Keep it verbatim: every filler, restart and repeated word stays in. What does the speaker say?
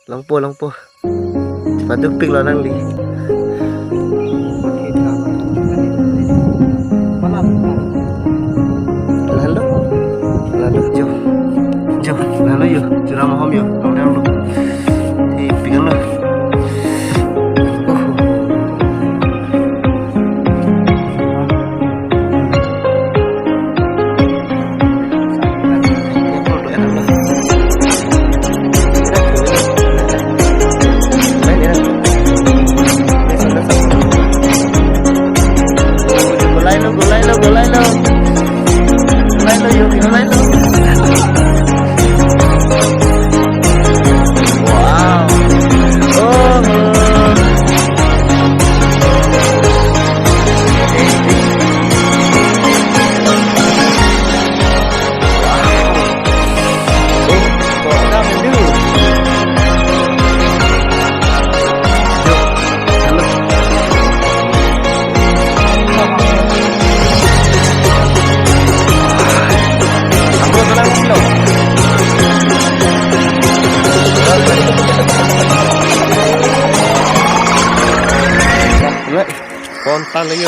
Longpo, longpo. Paduk pik lo nangli. Lalo. Lalo, jo. Jo, lalo yo. Jura mahom yo. Long dang lo. Di pik lo. Oh. Golai lo, golai lo, golai lo. Golai lo, yo, golai lo. Wow. Oh. Kontan lagi.